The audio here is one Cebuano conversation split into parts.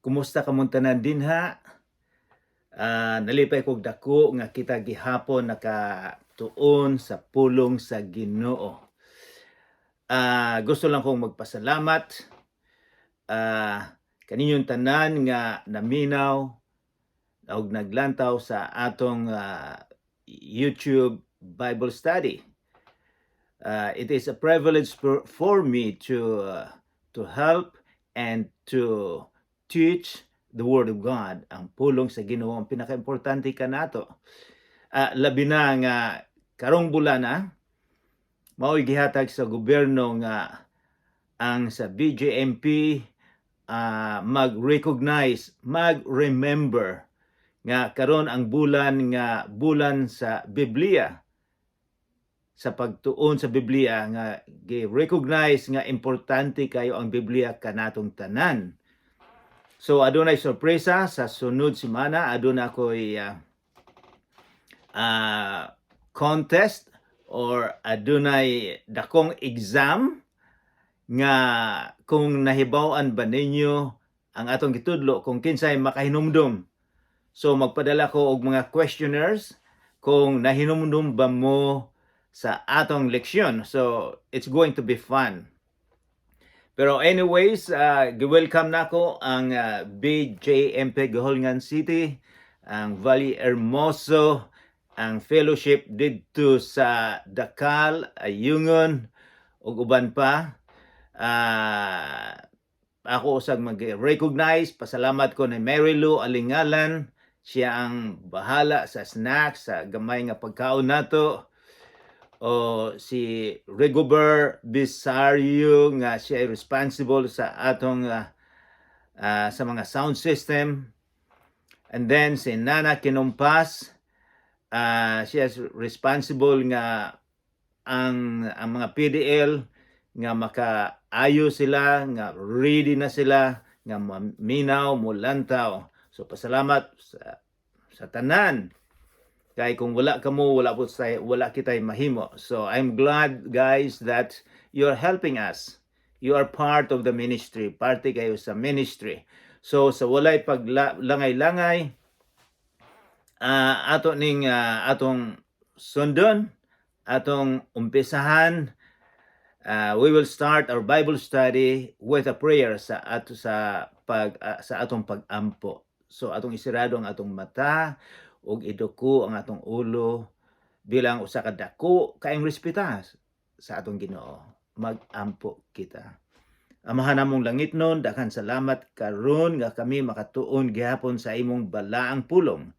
Kumusta kamong tanan dinha? Nalipay kog dako nga kita gihapon nakatuon sa pulong sa Ginoo. Gusto lang kong magpasalamat kaninyong tanan nga naminaw og naglantaw sa atong YouTube Bible study. It is a privilege for me to help and to teach the Word of God. Ang pulong sa Ginoo ang pinakaimportante kanato. Labi na nga karong bulan mao'y gihatag sa gobyerno nga ang sa BJMP mag-recognize, mag-remember nga karon ang bulan nga bulan sa Biblia, sa pagtuon sa Biblia, nga gi-recognize nga importante kayo ang Biblia kanatong tanan. So adunay sorpresa sa sunod semana, aduna ko'y contest or adunay dakong exam nga kung nahibaw-an ba ninyo ang atong gitudlo, kung kinsay makahinumdum. So magpadala ko og mga questionnaires kung nahinumdum ba mo sa atong leksyon. So it's going to be fun. Pero anyways, gi-welcome nako ang BJMP Guihulngan City, ang Valle Hermoso, ang fellowship didto sa Dakal, Ayungon, ug uban pa. Ako usag mag-recognize, pasalamat ko ni Mary Lou Alingalan, siya ang bahala sa snacks, sa gamay nga pagkaon nato, o si Rigobert Bisario nga siya ay responsible sa atong sa mga sound system. And then si Nana Kinumpas, siya is responsible nga ang mga PDL nga makaayo sila, nga ready na sila, nga maminaw, mulantaw. So pasalamat sa tanan. Kay kung wala kamo, wala po sa, wala kitay mahimo. So I'm glad, guys, that you're helping us. You are part of the ministry. Parte kayo sa ministry. So sa walay paglangay-langay, ato ning atong sundon, atong umpisahan. We will start our Bible study with a prayer sa ato sa pag sa atong pag-ampo. So atong isirado ang atong mata ug iduko ang atong ulo bilang usa ka dako kaayong respeta sa atong Ginoo. Mag-ampo kita. Amahan namong langitnon, daghan salamat karon nga kami makatuon gihapon sa imong balaang pulong.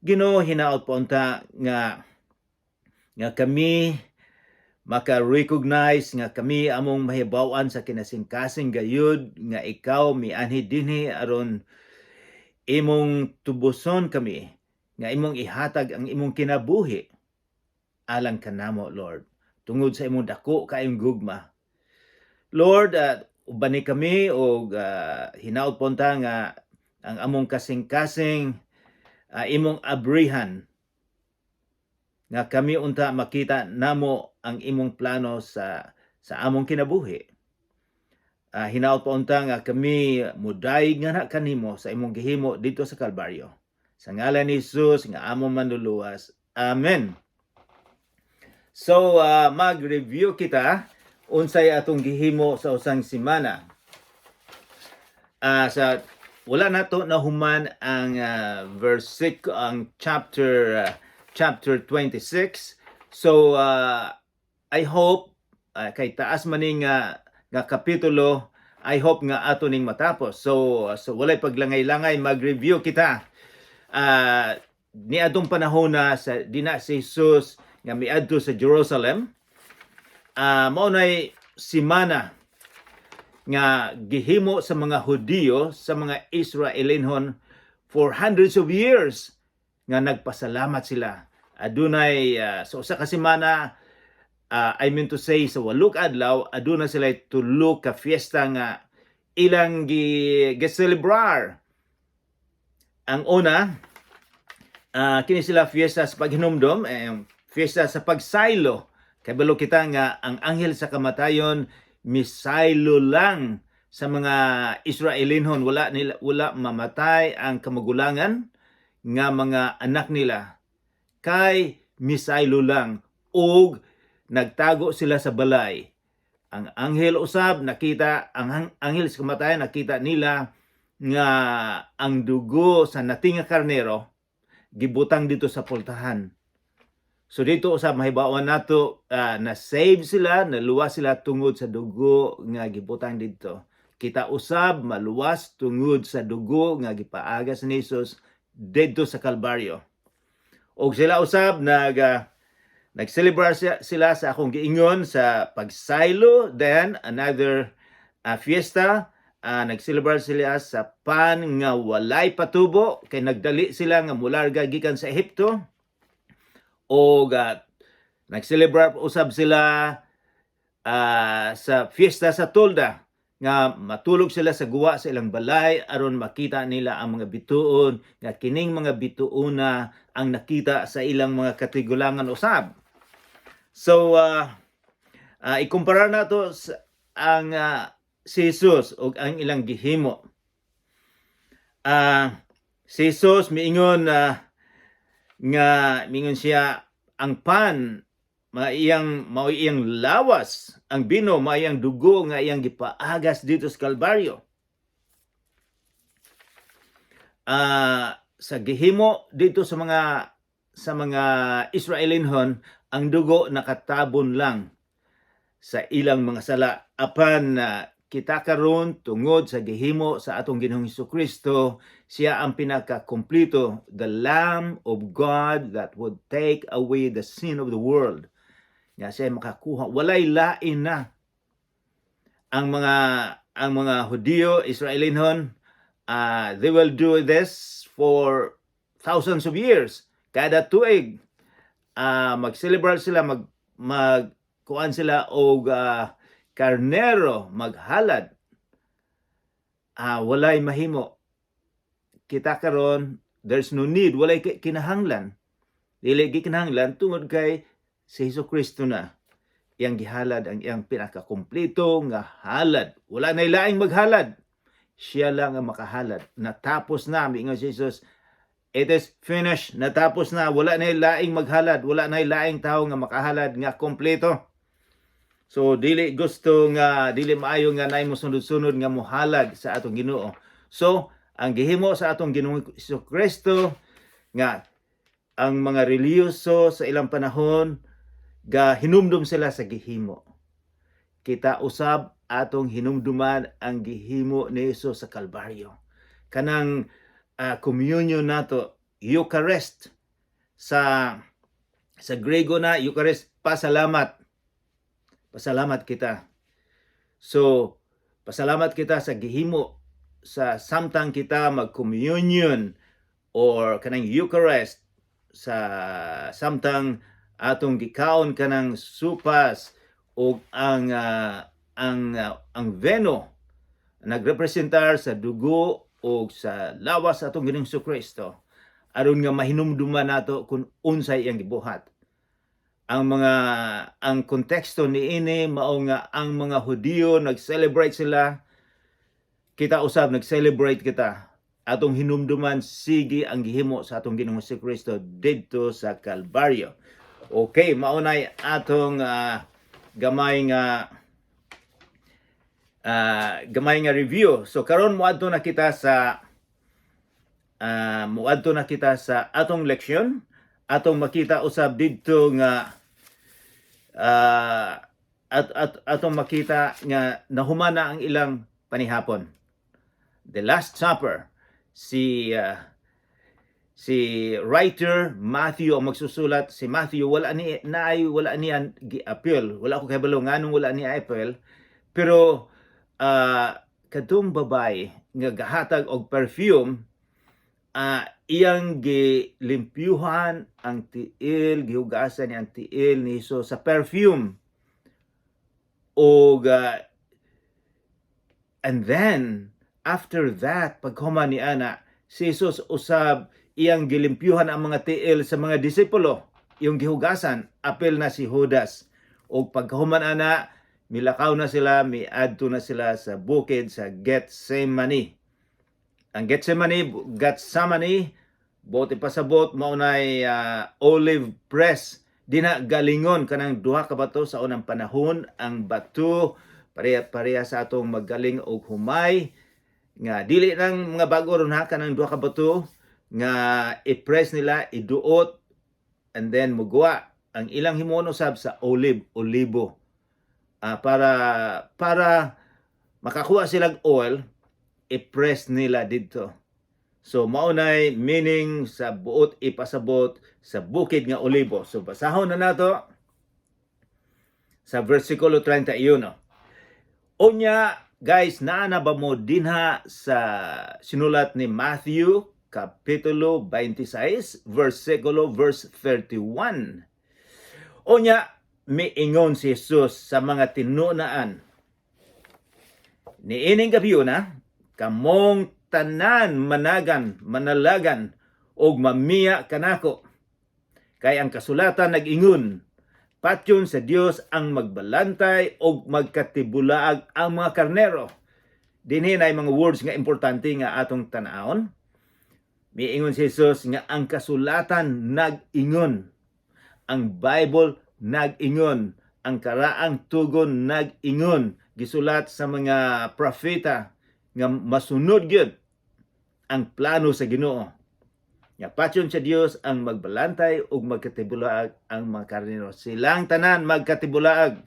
Ginoo, hinaot po unta nga kami maka-recognize nga kami among mahibaw-an sa kinasingkasing gayud nga ikaw mianhi dinhi aron imong tubuson kami, nga imong ihatag ang imong kinabuhi alang kanamo, Lord, tungod sa imong dako kaayong gugma. Lord, ubani kami og hinaot po unta nga ang among kasing-kasing imong abrihan, nga kami unta makita namo ang imong plano sa among kinabuhi. Hinaot pa unta nga kami mudayeg nga na kanimo sa imong gihimo dito sa Kalbaryo. Sa ngalan ni Jesus nga among manluluwas. Amen. So mag-review kita unsay atong gihimo sa usang semana. Sa wala nato nahuman ang verse 6, ang chapter 26. So I hope kay taas man ning nga kapitulo, I hope nga ato ning matapos. So walay paglangay-langay, mag-review kita. Niadtong panahon na sa dina si Jesus nga miadto sa Jerusalem. Mao nay simana nga gihimo sa mga Hudiyo, sa mga Israelinhon, for hundreds of years nga nagpasalamat sila. Adunay sa usa ka semana, I mean to say sa 8 ka adlaw, aduna sila tulo ka fiesta nga ilang gi gi-celebrar. Ang una, kini sila fiesta sa paghinumdom, eh, fiesta sa pagsaylo. Kabalo kita nga ang anghel sa kamatayon misaylo lang Sa mga Israelinhon, wala nila, wala mamatay ang kamagulangan nga mga anak nila kay misaylo lang ug nagtago sila sa balay. Ang anghel usab nakita, ang anghel sa kamatayan, nakita nila nga ang dugo sa nating nga karnero gibutang dito sa pultahan. So dito usab mahibawan nato na save sila, naluwas sila tungod sa dugo nga gibutang dito. Kita usab maluwas tungod sa dugo nga gipaagas ni Jesus didto sa Kalbaryo. Og sila usab nag-celebrate sila sa akong giingon sa pagsaylo, then another fiesta, nag-celebrate sila sa pan nga walay patubo kay nagdali sila nga mularga gikan sa Ehipto. Og nag-celebrate usab sila sa fiesta sa Tolda nga matulog sila sa guwa sa ilang balay aron makita nila ang mga bituon, nga kining mga bituona ang nakita sa ilang mga katigulangan usab. So ikumpara nato sa ang si Jesus ug ang ilang gihimo. Si Jesus miingon nga miingon siya, ang pan mao iyang lawas, ang bino mao iyang dugo nga iyang gipaagas dito sa Kalbaryo. Sa gihimo dito sa mga Israelinhon, ang dugo nakatabon lang sa ilang mga sala, apan kita karon, tungod sa gihimo sa atong Ginoong Kristo, siya ang pinaka-kompleto, the Lamb of God that would take away the sin of the world, nga siya makakuha, walay lain na. Ang mga Hudiyo, Israelinhon, they will do this for thousands of years. Kada tuig mag-celebrate sila, mag mag kuan sila og karnero, maghalad. Walay mahimo. Kita karon, there's no need, walay kinahanglan, dili gikinahanglan tungod kay si Hesus Kristo na iyang gihalad ang iyang pinakakumpleto nga halad. Wala na laing maghalad, siya lang ang makahalad. Natapos na. Miingon si Jesus, "It is finished." Natapos na. Wala na laing maghalad, wala na laing tao nga makahalad nga kompleto. So dili gusto nga, dili maayo nga naay mo sunod-sunod nga mohalad sa atong Ginoo. So ang gihimo sa atong Ginoong Kristo, nga ang mga relihiyoso sa ilang panahon ga hinumdum sila sa gihimo, kita usab atong hinumduman ang gihimo ni Jesus sa Kalbaryo. Kanang communion nato, Eucharist, sa Grego na Eucharist, pasalamat. Pasalamat kita. So, pasalamat kita sa gihimo sa samtang kita mag-communion or kanang Eucharist, sa samtang atong gikaon kanang supas o ang bino nagrepresentar sa dugo o sa lawas sa atong Ginoong Kristo, aron nga mahinumduman nato kung unsay iyang gibuhat. Ang konteksto niini mao nga ang mga Hudiyo nag-celebrate sila. Kita usab nag-celebrate kita, atong hinumduman sige ang gihimo sa atong Ginoong Kristo didto sa Kalbaryo. Okay, maunay atong gamay nga review. So karon muadto na kita sa atong leksyon. Atong makita usab didto nga at atong makita nga nahuman na ang ilang panihapon. The Last Supper. Si writer Matthew ang magsusulat. Si Matthew, wala ni naay wala niya gi-appeal. Wala ko kabalo nganong wala niya appeal, pero kadtong babae nga gahatag og perfume, iyang gilimpyuhan ang tiil, gihugasan niya ang tiil ni Jesus sa perfume og and then after that, paghuman ni ana, si Jesus usab iyang gilimpyuhan ang mga tiil sa mga disipulo, iyang gihugasan, apil na si Judas. Og pagkahuman ana, Milakaw na sila, miadto na sila sa bukid sa Gethsemane. Ang Gethsemane, Gethsemane, buot ipasabot, mao nay olive press. Dina galingon kanang duha ka bato. Sa unang panahon, ang bato pareha pareha sa atong magaling og humay nga dili nang mga bago ron ha, kanang duha ka bato nga i-press nila, iduot, and then muguwa. Ang ilang himuon usab sa olive, olibo, para makakuha silang oil, i-press nila didto. So mao nay meaning sa buot ipasabot sa bukid nga Olibo. So basahon na nato sa versikulo 31. Unya guys, naa na ba mo dinha sa sinulat ni Matthew kapitulo 26 versikulo verse 31? Unya miingon si Jesus sa mga tinunaan, "Niining gabiuna, kamong tanan managan, manalagan, og mamiya kanako. Kay ang kasulatan nag-ingon, patyon sa Dios ang magbalantay og magkatibulaag ang mga karnero." Dinhi na mga words nga importante nga atong tan-awon. Miingon si Jesus nga ang kasulatan nag-ingon. Ang Bible nag-ingon. Ang karaang tugon nag-ingon. Gisulat sa mga propeta nga masunod gyud ang plano sa Ginoo. Nga patyon sa Dios ang magbalantay ug magkatibulaag ang mga karnero. Silang tanan magkatibulaag.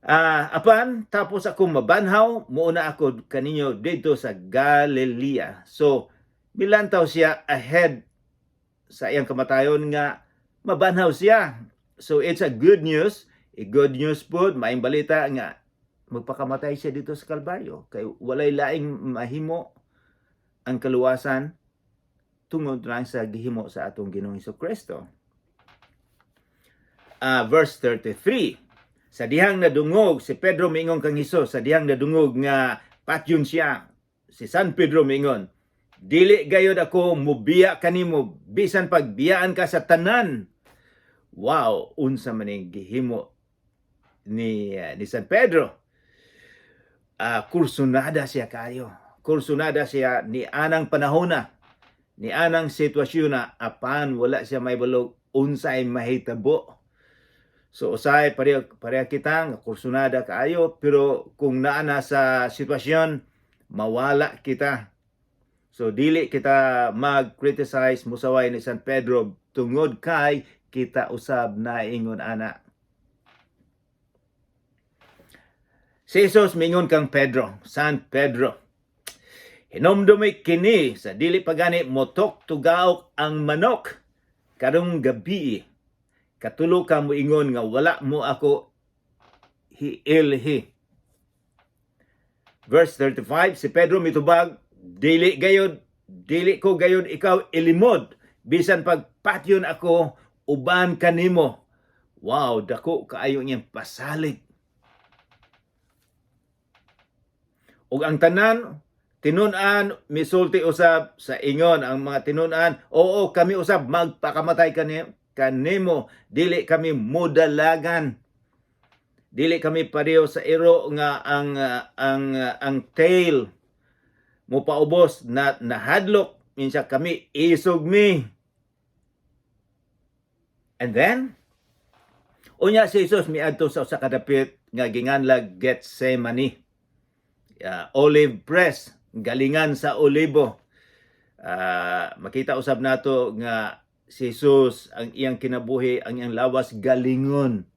Apan tapos ako mabanhaw, muuna ako kaninyo didto sa Galilea. So milantaw siya ahead sa iyang kamatayon nga mabanhaw siya. So it's a good news, a good news pod, maayong balita nga magpakamatay siya didto sa Kalbaryo kay walay laing mahimo ang kaluwasan tungod lang sa gihimo sa atong Ginoong Kristo. Verse 33. Sa dihang nadungog si Pedro miingon kang Hesus, sa dihang nadungog nga patyon siya, si San Pedro miingon, "Dili gayod ako mubiya kanimo bisan pagbiyaan ka sa tanan." Wow, unsa man ning gihimo ni San Pedro? Kursunada siya kayo. Kursunada siya ni anang panahona, ni anang sitwasyon na, apan wala siya mahibalo unsay mahitabo. So usahay pareha pareha kita nga kursunada kaayo, pero kung naa na sa sitwasyon, mawala kita. So dili kita mag-criticize, musaway ni San Pedro tungod kay kita usab naingon ana. Si Jesus mingon kang Pedro, San Pedro, "Hinomdumi kini, sa dili pa gani motok tugaok ang manok karong gabi, katulo ka moingon nga wala mo ako hiilhi." Verse 35, si Pedro mitubag, "Dili gayod, dili ko gayod ikaw ilimod, bisan pagpatyon ako uban kanimo." Wow, dako kaayo niyang pasalig. Ug ang tanan tinun-an misulti usab sa ingon ang mga tinun-an, "Oo, kami usab magpakamatay kanimo, dili kami mudalagan. Dili kami pareho sa iro nga ang tail mo paubos na nahadlok minsa, kami isog mi." And then unya si Jesus miadto sa usa ka dapit nga ginganlag Gethsemane. Olive press, galingan sa olibo. Makita usab nato nga si Jesus, ang iyang kinabuhi, ang iyang lawas galingon.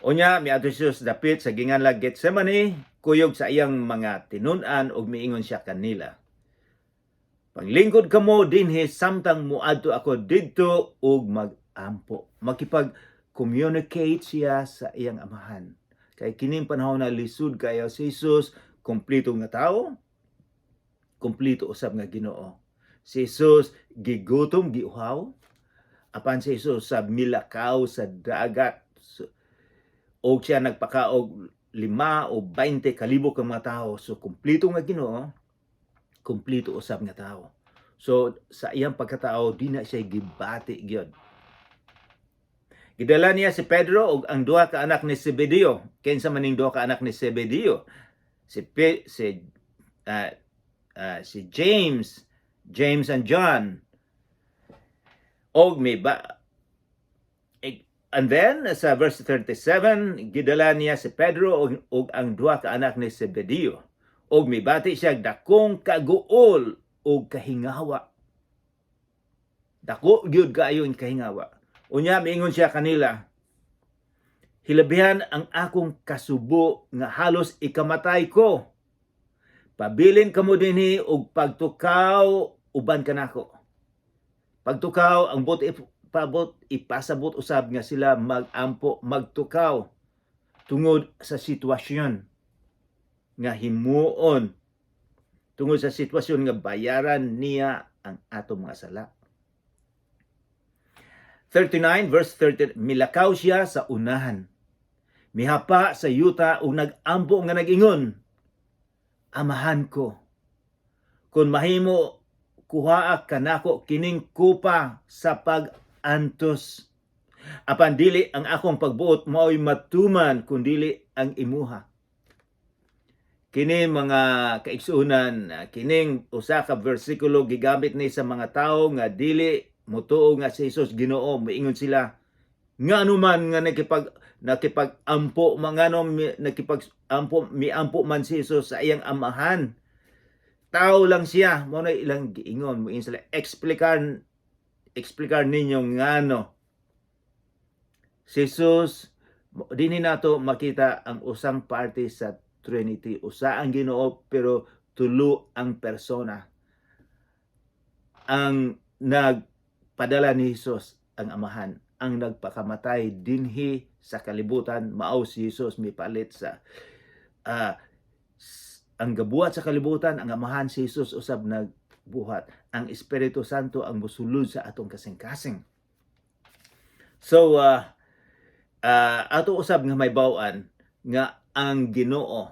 Unya miadto si Jesus dapit sa ginganlag Gethsemane, kuyog sa iyang mga tinun-an ug miingon siya kanila, "Paglingkod kamo dinhi samtang muadto ako didto ug mag-ampo." Makipag-communicate siya sa iyang Amahan. Kay kining panahon na lisod kayo si Jesus, kompleto nga tao, kompleto usab nga Ginoo. Si Jesus gigutom, giuhaw, apan si Jesus sa milakaw sa dagat. So, og siya nagpakaog 5 o 20 kalibo ka mga tao. So kompleto nga Ginoo, kompleto usab nga tao. So sa iyang pagkatao, di na siya gibati gyud. Gidala niya si Pedro ug ang duha ka anak ni Zebedeo. Kinsa man ning duha ka anak ni Zebedeo? Si Pe, si ah, ah, si James, James and John. Og may ba. And then sa verse 37, gidala niya si Pedro ug ang duha ka anak ni Zebedeo. Og mibati siya dakong kaguol ug kahingawa. Dako gyud kaayo ang kahingawa. Unya miingon siya kanila, "Hilabihan ang akong kasubo nga halos ikamatay ko. Pabilin kamo dinhi ug pagtukaw uban kanako." Pagtukaw, ang buot ipabot ipasabot usab nga sila magampo, magtukaw tungod sa sitwasyon nga himuon, tungod sa sitwasyon nga bayaran niya ang atong mga sala. 39 verse 30, milakaw siya sa unahan. Mihapa sa yuta ug nag-ampo nga nag-ingon, "Amahan ko, kung mahimo, kuhaa kanako kining kupa sa pag-antos. Apan dili ang akong pagbuot mao'y matuman kundili ang imuha." Kini, mga kaigsuonan, kining usa ka bersikulo gigamit ni sa mga tawo nga dili motuo nga si Jesus Ginoo. Moingon sila, ngano man nga nakipag-ampo, mga no nakipag-ampo, miampo man si Jesus sa iyang Amahan? Tao lang siya. Mao na ilang giingon. Moingon sila, eksplikar ninyo ngano si Jesus. Dinhi nato makita ang usang parte sa Trinity. Usa ang Ginoo pero tulo ang persona. Ang nagpadala ni Jesus ang Amahan, ang nagpakamatay dinhi sa kalibutan mao si Jesus, mipalit sa ang gabuhat sa kalibutan ang Amahan. Si Jesus usab nagbuhat. Ang Espiritu Santo ang mosulod sa atong kasing-kasing. So ato usab nga mahibaw-an nga ang Ginoo,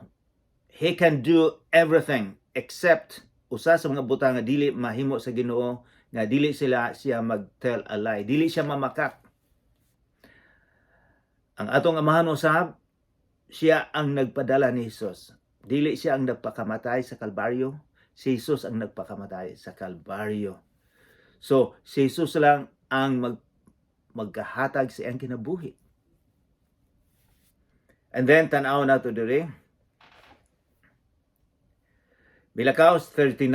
he can do everything except usa sa mga butang nga dili mahimo sa Ginoo, nga dili siya mag-tell a lie, dili siya mamakak. Ang atong Amahan usab, siya ang nagpadala ni Jesus. Dili siya ang nagpakamatay sa Kalbaryo, si Jesus ang nagpakamatay sa Kalbaryo. So si Jesus lang ang magkahatag sa iyang kinabuhi. And then tan-aw nato diri. Milakaw 39,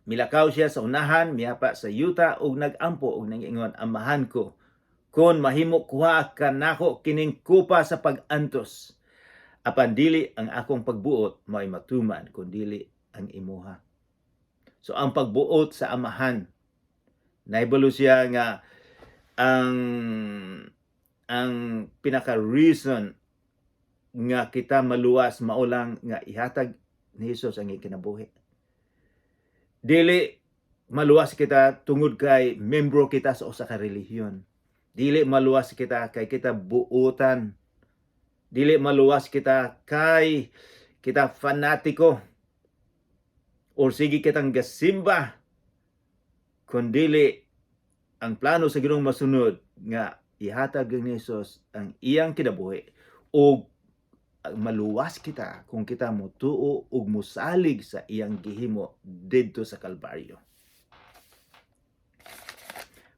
milakaw siya sa unahan, mihapa sa yuta ug nag-ampo ug nangingon, "Amahan ko, kung mahimo, kuha kanako kining kupa sa pag-antos. Apan dili ang akong pagbuot mao'y matuman kundili ang imuha." So ang pagbuot sa Amahan, nahibalo siya nga ang pinaka reason nga kita maluwas mao lang nga ihatag ni Jesus ang iyang kinabuhi. Dili maluwas kita tungod kay membro kita sa usa ka relihiyon. Dili maluwas kita kay kita buotan. Dili maluwas kita kay kita fanatiko or sige kitang gasimba. Kundili ang plano sa Ginoong masunod nga ihatag ni Jesus ang iyang kinabuhi ug maluwas kita kung kita motuo ug mosalig sa iyang gihimo didto sa Kalbaryo.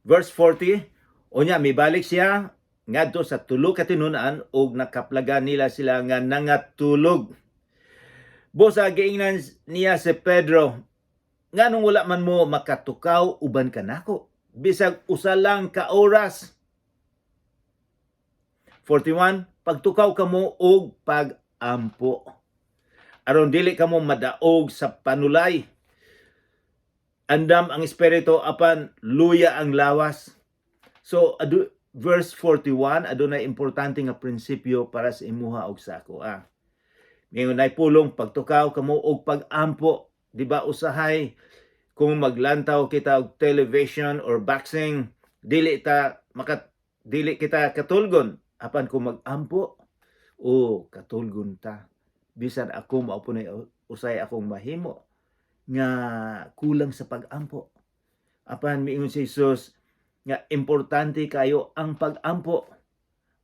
Verse 40, unya mibalik siya ngadto sa tulo ka tinun-an ug nakaplagan nila sila nga nangatulog. Busa giingnan niya si Pedro, "Nganong wala man mo makatukaw uban kanako bisag usa lang ka oras?" 41, "Pagtukaw kamo og pag-ampo aron dili kamo madaog sa panulay. Andam ang espiritu apan luya ang lawas." So verse 41, adunay importante nga prinsipyo para sa imuha og sa ako. Ngayon ay pulong, "Pagtukaw kamo og pag-ampo." Di ba usahay kung maglantaw kita og television or boxing, dili kita katulgon? Apan kung mag-ampo, o katulgon ta. Bisan ako, mao po na usay akong mahimo nga kulang sa pag-ampo. Apan miingon si Jesus, Nga importante kayo ang pag-ampo.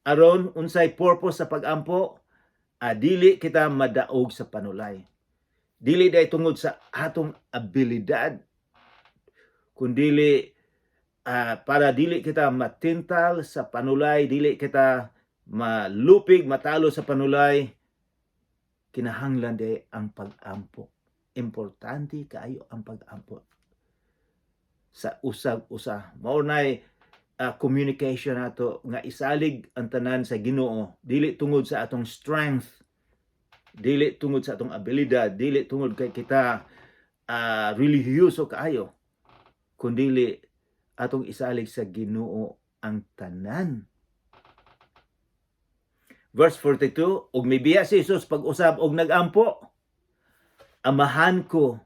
Aron unsay purpose sa pag-ampo? Dili kita madaog sa panulay. Dili dahil tungod sa atong abilidad, kundili para dili kita matintal sa panulay, dili kita malupig, matalo sa panulay, kinahanglan diay ang pag-ampo. Importante kaayo ang pag-ampo sa usag usa. Mao nay communication nato nga isalig ang tanan sa Ginoo, dili tungod sa atong strength, dili tungod sa atong abilidad, dili tungod kay kita relihiyoso kaayo, kundili atong isalig sa Ginoo ang tanan. Verse 42, ug mibiya si Jesus pag-usab og nagampo, "Amahan ko,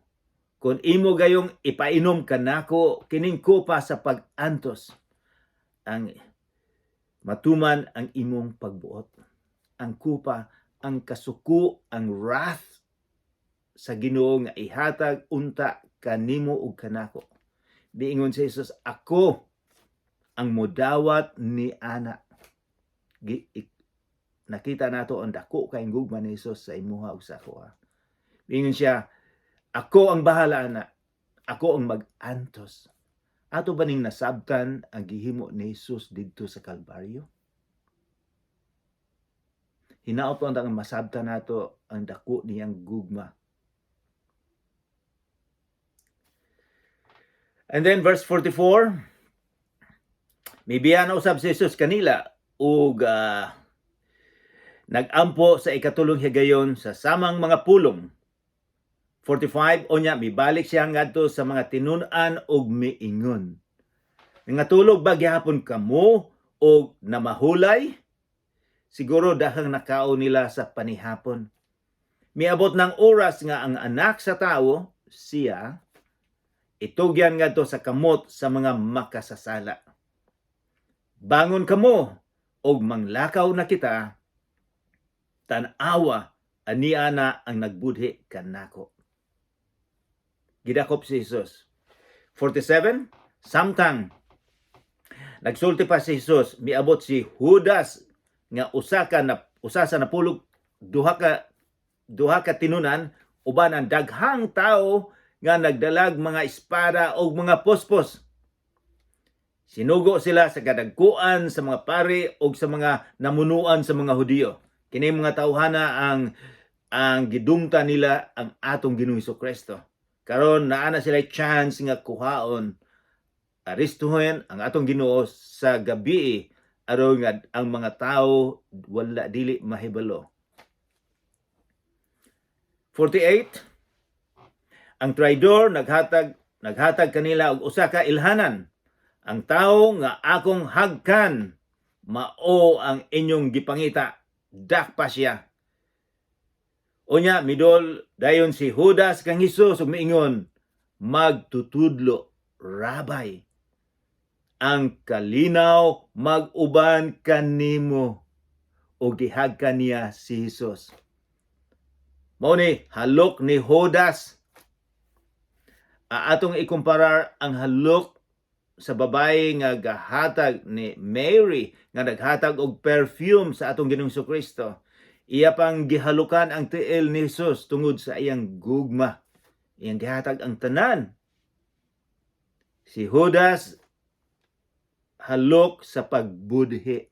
kung imo gayong ipainom kanako kining kopa sa pag-antos, ang matuman ang imong pagbuot." Ang kupa, ang kasuko, ang wrath sa Ginoo nga ihatag unta kanimo ug kanako. Miingon si Jesus, "Ako ang modawat ni ana." Nakita nato ang dako kay gugma ni Jesus sa imuha ug sa akoa. Miingon siya, "Ako ang bahala ana. Ako ang mag-antos." Ato ba ning nasabtan ang gihimo ni Jesus didto sa Kalbaryo? Hinaot ang masabtan nato ang dako niyang gugma. And then verse 44, mibiya na usab si Jesus kanila ug nagampo sa ikatulong higayon sa samang mga pulong. 45, unya mibalik siya ngadto sa mga tinun-an ug miingon, "Nangatulog ba gihapon kamo og namahulay?" Siguro daghang nakaon nila sa panihapon. "Miabot ng oras nga ang Anak sa Tawo siya itugyan ngadto sa kamot sa mga makasasala. Bangon kamo og manglakaw na kita. Tan-awa, ania na ang nagbudhi kanako." Gidakop si Jesus. 47, samtang nagsulti pa si Jesus, miabot si Judas nga usa sa napulog duha ka tinunan uban ang daghang tawo nga nagdalag mga espada o mga pospos. Sinugo sila sa kadagkuan sa mga pari o sa mga namunuan sa mga Hudiyo. Kini mga tawhana ang gidumta nila ang atong Ginoong Kristo. Karon naa na sila chance nga kuhaon, arestuhin ang atong Ginoo sa gabi aron nga ang mga tao wala dili mahibalo. 48, ang traidor naghatag kanila og usa ka ilhanan. "Ang tawo nga akong hagkan mao ang inyong gipangita. Dakpa siya." Unya midol dayon si Judas kang Hesus ug miingon, "Magtutudlo, Rabbi. Ang kalinaw mag-uban kanimo." Ug gihagkan niya si Hesus. Mao ni halok ni Judas. Atong ikumparar ang halok sa babae nga gahatag ni Mary nga naghatag og perfume sa atong Ginoong Kristo. Iya pang gihalukan ang tiil ni Jesus tungod sa iyang gugma. Iyang gihatag ang tanan. Si Judas, halok sa pagbudhi.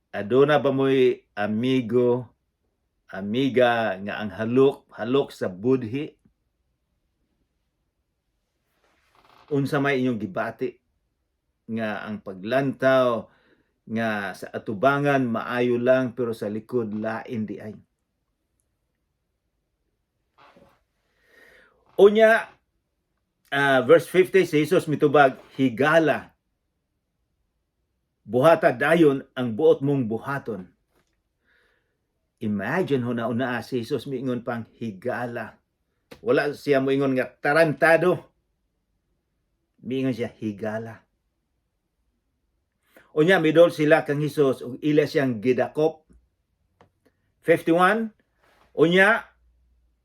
Aduna ba mo'y amigo, amiga nga ang halok, halok sa budhi? Unsa may inyong gibati nga ang paglantaw nga sa atubangan maayo lang pero sa likod lain di ay? Unya, verse 50, si Jesus mitubag, "Higala, buhata dayon ang buot mong buhaton." Imagine, huna-una si Jesus miingon pang "higala." Wala siya moingon nga "tarantado." Miingon siya, "Higala." Unya midol sila kang Hesus ug ila siyang gidakop. 51, unya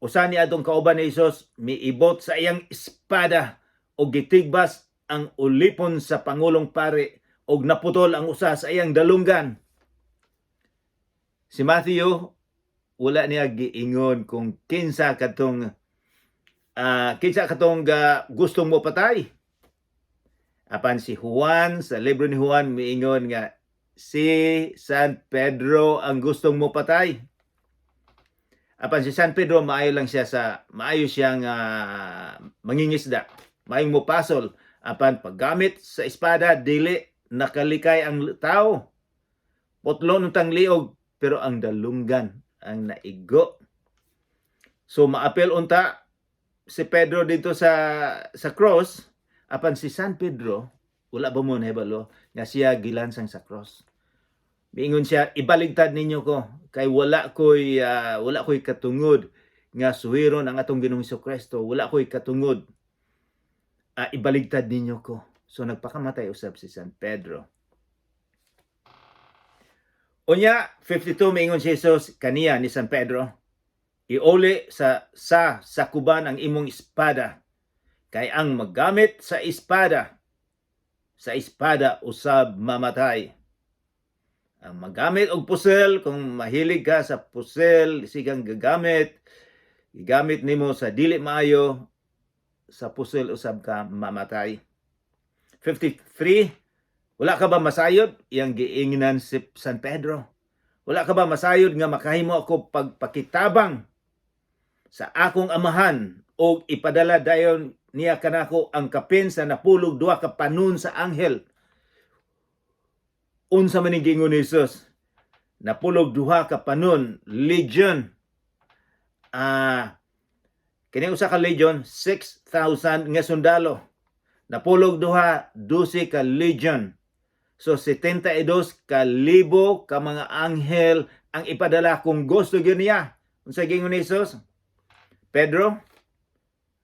usa ni adtong kauban ni Hesus miibot sa iyang espada ug gitigbas ang ulipon sa pangulong pari og naputol ang usa sa iyang dalunggan. Si Matthew, wala niya giingon kung kinsa katong gustong mo patay. Apan si Juan, sa libro ni Juan, miingon nga si San Pedro ang gustong mo patay. Apan si San Pedro, maayo lang siya sa maayo siyang mangingisda. Maayong mo pasol. Apan paggamit sa espada, dili nakalikay ang tao. Putlon untang liog, pero ang dalunggan ang naigo. So maapil unta si Pedro dito sa cross, apan si San Pedro, wala ba mo nahibalo nga siya gilansang sa cross? Miingon siya, "Ibaligtad ninyo ko kay wala ko'y katungod nga suhiron ang atong Ginoong Kristo. Wala ko'y katungod. Ibaligtad ninyo ko." So nagpakamatay usab si San Pedro. Unya, 52, miingon si Jesus kaniya ni San Pedro, "Iuli sa sakuban ang imong espada, kay ang maggamit sa espada usab mamatay." Ang magamit og pusil, kung mahilig ka sa pusil, sigang gagamit, gigamit nimo sa dili maayo, sa pusil usab ka mamatay. 53, "Wala ka ba masayod?" iyang giingnan si San Pedro. "Wala ka ba masayod nga makahimo ako pagpakitabang sa akong amahan og ipadala dayon niya kanako ang kapin sa 62 ka panon sa anghel?" Unsa man ning giingon ni Jesus? 62 ka panon, legion. Kini usa ka legion, 6,000 nga sundalo. 62, 12 ka legion. So 72 ka libo ka mga anghel ang ipadala kung gusto gyud niya. Unsa giingon ni Jesus? "Pedro,"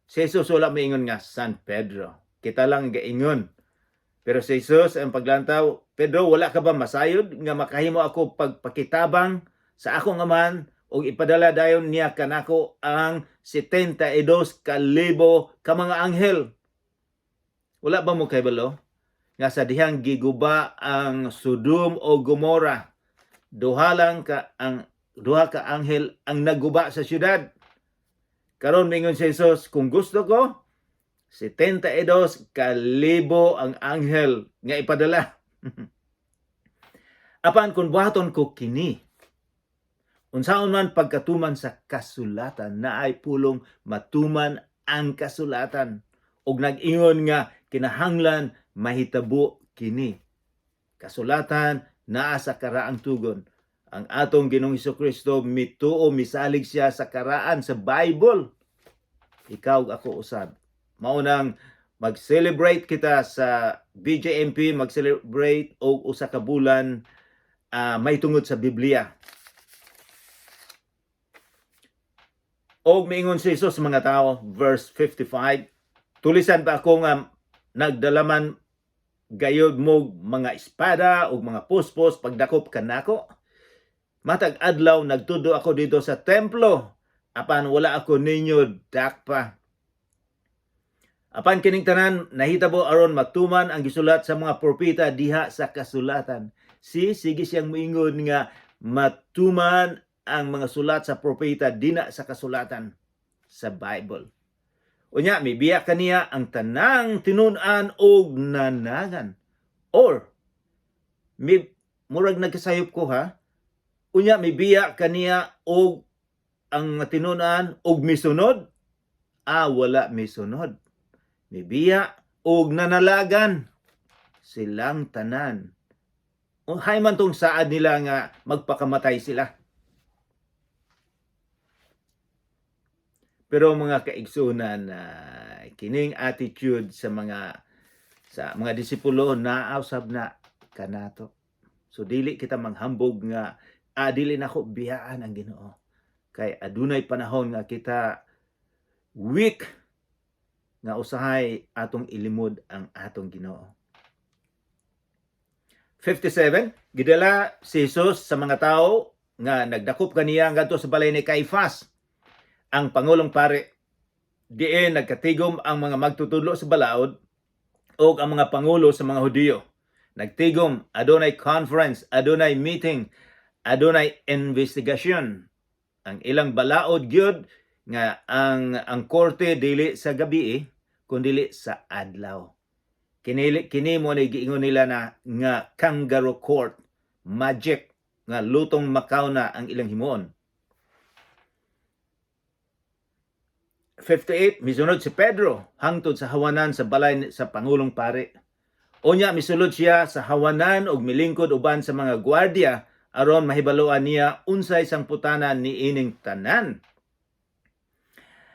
si Jesus wala miingon nga San Pedro. Kita lang gaingon. Pero si Jesus ang paglantaw, "Pedro, wala ka ba masayod nga makahimo ako pagpakitabang sa akong amahan ug ipadala dayon niya kanako ang 72 ka libo ka mga anghel?" Wala ba mo kahibalo nga sa dihang giguba ang Sodom o Gomora, duha ka anghel ang nagguba sa syudad? Karon mingon si Jesus, kung gusto ko, 72 ka libo ang anghel nga ipadala. Apan kung buhaton ko kini, unsaon man pagkatuman sa kasulatan? Naay pulong matuman ang kasulatan ug nag-ingon nga kinahanglan mahitabo kini. Kasulatan naa sa karaang tugon. Ang atong Ginoong Kristo mituo, misalig siya sa karaan sa Bible. Ikaw, ako usab. Maunang mag-celebrate kita sa BJMP, mag-celebrate og usa ka bulan may tungod sa Biblia. Og miingon si Jesus sa mga tao, verse 55, "Tulisan ba ako nga nagdalaman gayod mo mga espada ug mga puspos pagdakop kanako? Matag adlaw nagtudlo ako didto sa templo, apan wala ako ninyo dakpa. Apan kining tanan nahitabo aron matuman ang gisulat sa mga propeta diha sa kasulatan." Si sige siyang moingon nga matuman ang mga sulat sa propeta dina sa kasulatan sa Bible. Unya mibiya kaniya ang tanang tinun-an og nanagan. Or mi murag nagkasayop ko ha. Unya mibiya kaniya og ang tinun-an og misunod. Ah, wala misunod. Mibiya og nanalagan silang tanan. O hay man tong saad nila nga magpakamatay sila. Pero mga kaigsunan, kining attitude sa mga disipulo naa usab na kanato. So dili kita manghambog nga dili nako biyaan ang Ginoo. Kay adunay panahon nga kita weak nga usahay atong ilimod ang atong Ginoo. 57, gidala si Jesus sa mga tao nga nagdakop kaniya ngadto sa balay ni Caifas, ang pangulong pare. Diin nagkatigom ang mga magtutudlo sa balaod Og ang mga pangulo sa mga Hudiyo nagtigom, adunay conference, adunay meeting, adunay investigasyon. Ang ilang balaod gyud nga ang korte dili sa gabi, kundili sa adlaw. Kini kini mo ni giingon nila na nga kangaroo court, magic nga lutong Macau na ang ilang himuon. 58, misunod si Pedro hangtod sa hawanan sa balay sa pangulong pari. Unya misulod siya sa hawanan ug milingkod uban sa mga gwardiya aron mahibaluan niya unsay sangputanan niining tanan.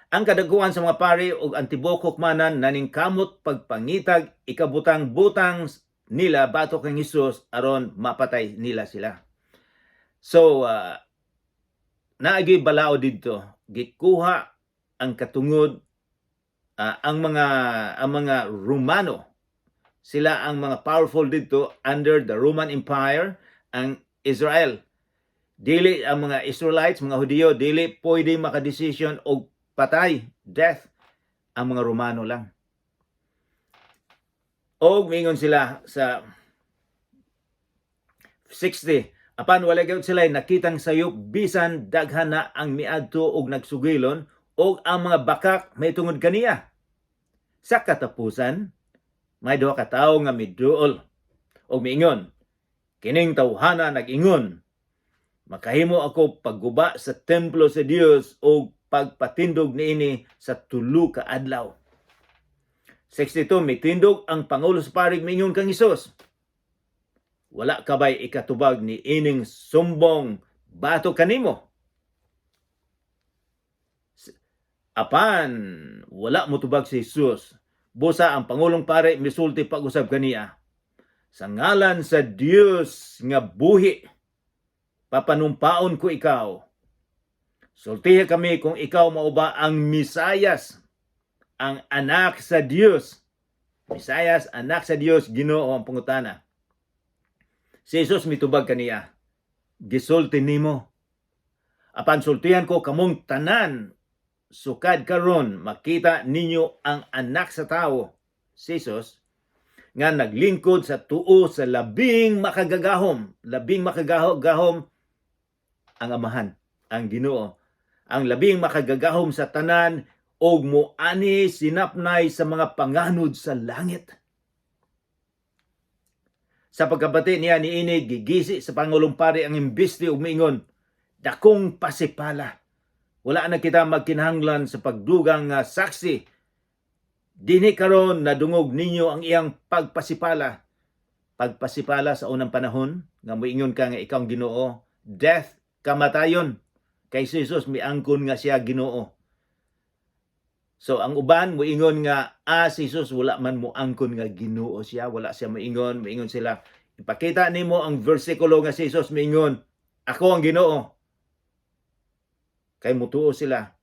Ang kadaguan sa mga pari ug ang tibuok hukmanan naningkamot pagpangitag ikabutang-butang nila batok kang Hesus aron mapatay nila sila. So naagi balaod didto, gikuha ang katungod, ang mga Romano. Sila ang mga powerful didto under the Roman Empire. Ang Israel dili, ang mga Israelites, mga Hudiyo, dili pwede makadesisyon og patay, death. Ang mga Romano lang. Og mingon sila sa 60, apan wala gyud sila nakitang sayop bisan daghan na ang miadto og nagsugilon og ang mga bakak may tungod kaniya. Sa katapusan, may duha ka tawo nga miduol og miingon, "Kining tawhana nag-ingon, 'Makahimo ako pagguba sa templo sa Dios og pagpatindog niini sa 3 ka adlaw.'" 62, mitindog ang pangulo sa parig, miingon kang Hesus, "Wala ka bay ikatubag ni ining sumbong batok kanimo?" Apan wala motubag si Jesus. Busa ang pangulong pare misulti pag-usab kaniya, "Sa ngalan sa Dios nga buhi, papanumpaon ko ikaw. Sultiha kami kung ikaw mao ba ang Misayas, ang anak sa Dios." Misayas, anak sa Dios, Ginoo ang pangutana. Si Jesus mitubag kaniya, "Gisulti nimo. Apan sultihan ko kamong tanan, sukad karon makita ninyo ang Anak sa Tawo," si Jesus, "nga naglingkod sa tuo sa Labing Makagagahom." Labing Makagagahom ang Amahan, ang Ginoo. Ang Labing Makagagahom sa tanan og moani sinapnay sa mga panganod sa langit. Sa pagkabati niya niini, gigisi sa pangulong pari ang imbiste ug miingon, "Dakong pasipala. Wala na kita magkinahanglan sa pagdugang nga saksi. Dinhi karon nadungog ninyo ang iyang pagpasipala." Pagpasipala sa unang panahon nga moingon ka nga ikaw ang Ginoo, death, kamatayon. Kay si Jesus miangkon nga siya Ginoo. So ang uban moingon nga si Jesus wala man moangkon nga Ginoo siya, wala siya moingon, moingon sila, "Ipakita nimo ang bersikulo nga si Jesus moingon, 'Ako ang Ginoo.'" Kay mutuo sila.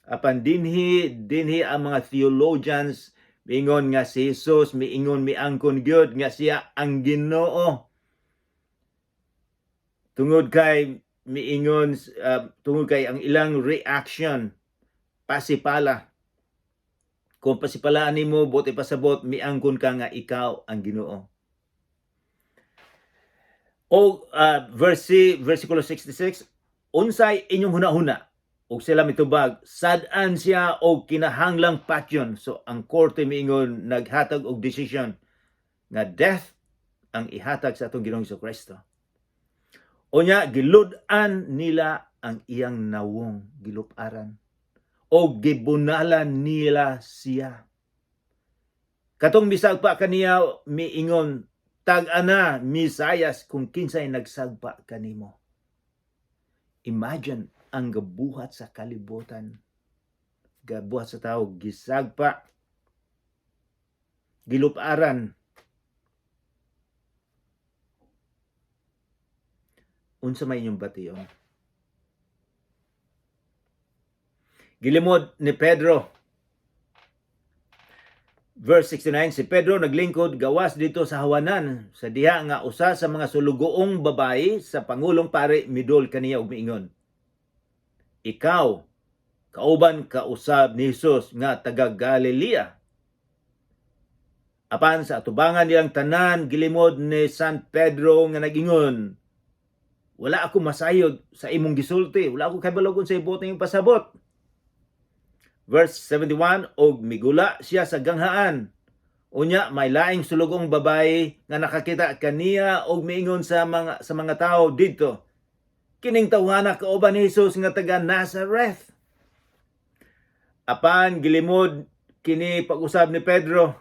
Apan dinhi dinhi ang mga theologians miingon nga si Jesus miingon, miangkon gyud nga siya ang Ginoo. Tungod kay miingon, tungod kay ang ilang reaction pasipala. Kung pasipalaan nimo, buot ipasabot miangkon ka nga ikaw ang Ginoo. O verse versikulo 66, "Unsay inyong hunahuna?" Ug sila mitubag, "Sad-an siya og kinahanglang patyon." So ang korte miingon, naghatag og decision nga death ang ihatag sa atong Ginoong Kristo. Unya gilud-an nila ang iyang nawong, giluparan o gibunalan nila siya. Katong misagpa kaniya miingon, "Tag-ana, Misayas, kung kinsay nagsagpa kanimo." Imagine ang gabuhat sa kalibutan. Gabuhat sa tao, gisagpa, giluparan. Unsa may inyong bation? Gilimod ni Pedro. Verse 69, si Pedro naglingkod gawas dito sa hawanan sa diha nga usa sa mga sulugoong babae sa pangulong pare midol kaniya ug miingon, "Ikaw kauban kausab ni Jesus nga taga Galilea." Apan sa atubangan nilang tanan, gilimod ni San Pedro nga nagingon, "Wala ako masayod sa imong gisulti, wala ako kabalo kung sa ibot iyong pasabot." Verse 71, og migula siya sa ganghaan. Unya may laing sulugong babae nga nakakita kaniya og miingon sa mga tawo didto, "Kining tawhana kauban ni Jesus nga taga Nazareth." Apan gilimod kini pag-usab ni Pedro,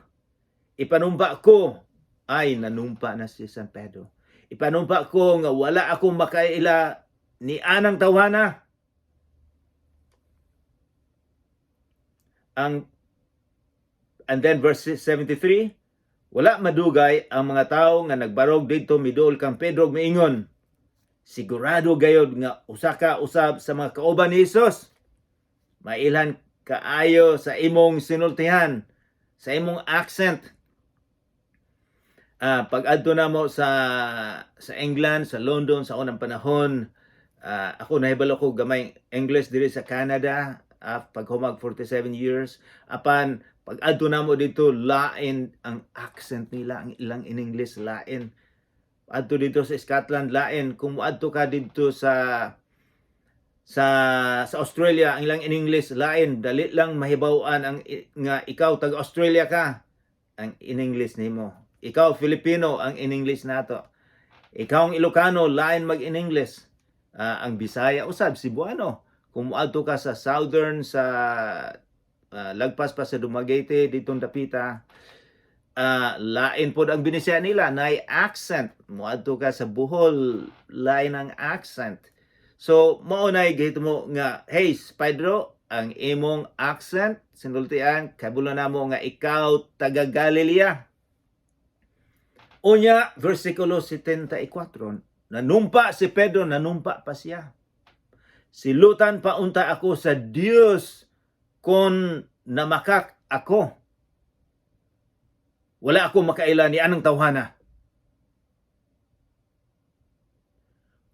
"Ipanumpa ko," ay nanumpa na si San Pedro. "Ipanumpa ko nga wala ako makaila ni anang tawhana." Ang And then verse 73, wala madugay ang mga tawo nga nagbarog didto miduol kang Pedro ug miingon, "Sigurado gayod nga usa ka usab sa mga kauban ni Jesus. Mailhan kaayo sa imong sinultihan, sa imong accent." Pag adto namo sa England, sa London sa unang panahon, ako nahibalo ko gamay English diri sa Canada pag humag 47 years. Apan pag adto namo didto, lain ang accent nila, ang ilang in English lain. Adto dito sa Scotland, lain. Kung moadto ka didto sa Australia, ang ilang in English lain. Dali lang mahibaw-an ang nga ikaw taga Australia ka, ang in English nimo. Ikaw Filipino, ang in English nato. Ikaw ang Ilocano, lain mag in English. Ang Bisaya usab, Cebuano. Kung moadto ka sa southern, sa lagpas pa sa Dumaguete ditong dapita, lain pod ang Binisaya nila, nay accent. Moadto ka sa Bohol, lain ang accent. So mao nay gihitmo nga, "Hey Pedro, ang imong accent sinultian, kabalo namo nga ikaw taga Galilea." Unya, versikulo 74, nanumpa si Pedro, nanumpa pa siya. "Silutan pa unta ako sa Dios kung namakak ako. Wala ako makaila ni anang tawhana."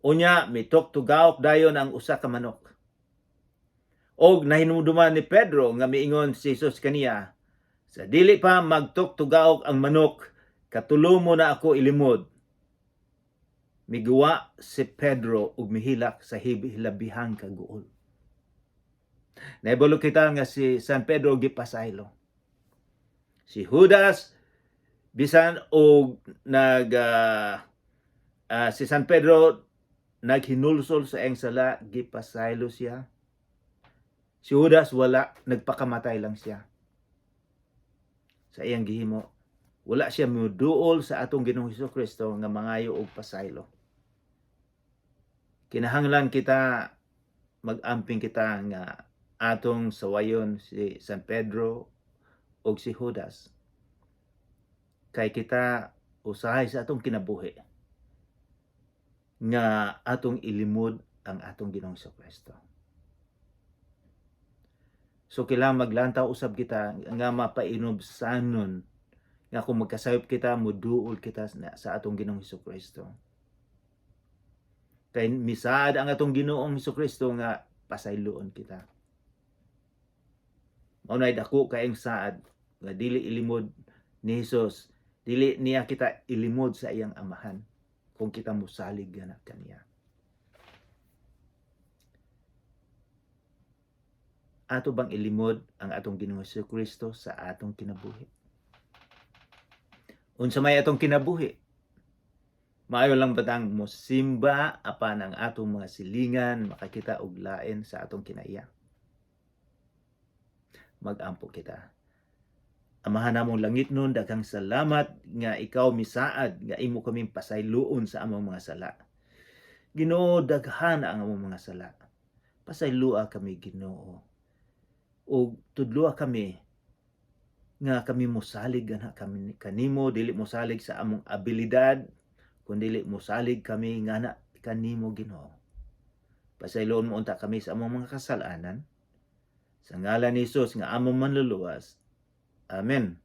Unya, mitok tugaok dayon ang usa ka manok. Og nahinumduman ni Pedro nga miingon si Jesus kaniya, "Sa dili pa magtok tugaok ang manok, katulo mo na ako ilimod." Miguwa si Pedro ug mihilak sa hilabihang kaguol. Nahibalo kita nga si San Pedro gipasaylo. Si Judas, bisan og nag si San Pedro naghinulsol sa iyang sala, gipasaylo siya. Si Judas wala, nagpakamatay lang siya sa iyang gihimo. Wala siya muduol sa atong Ginoong Hesus Kristo nga mangayo og pasaylo. Kinahanglan kita mag-amping kita nga atong sawayon si San Pedro o si Judas. Kay kita usahay sa atong kinabuhi nga atong ilimod ang atong Ginoong Kristo. So kailangan maglantaw usab kita nga mapainubsanon nga kung magkasayop kita, muduol kita sa atong Ginoong Kristo. Kay misaad ang atong Ginoong Kristo nga pasayloon kita. Mao nay dako kaayong saad nga dili ilimod ni Hesus, dili niya kita ilimod sa iyang amahan kung kita mosalig gana kaniya. Ato bang ilimod ang atong Ginoong Kristo sa atong kinabuhi? Unsa may atong kinabuhi? Maayo lang batang mosimba apan ang atong mga silingan makakita og lain sa atong kinaiya? Magampo kita. Amahan namong langitnon, daghang salamat nga ikaw misaad nga imo kaming pasayloon sa among mga sala. Ginoo, daghan ang among mga sala. Pasayloa kami, Ginoo. Og tudloa kami nga kami mosalig gana kami kanimo, dili mosalig sa among abilidad, kundi mosalig kami ngana kanimo, Ginoo. Pasayloon mo unta kami sa among mga kasalanan. Sa ngalan ni Hesus nga among manluluwas. Amen.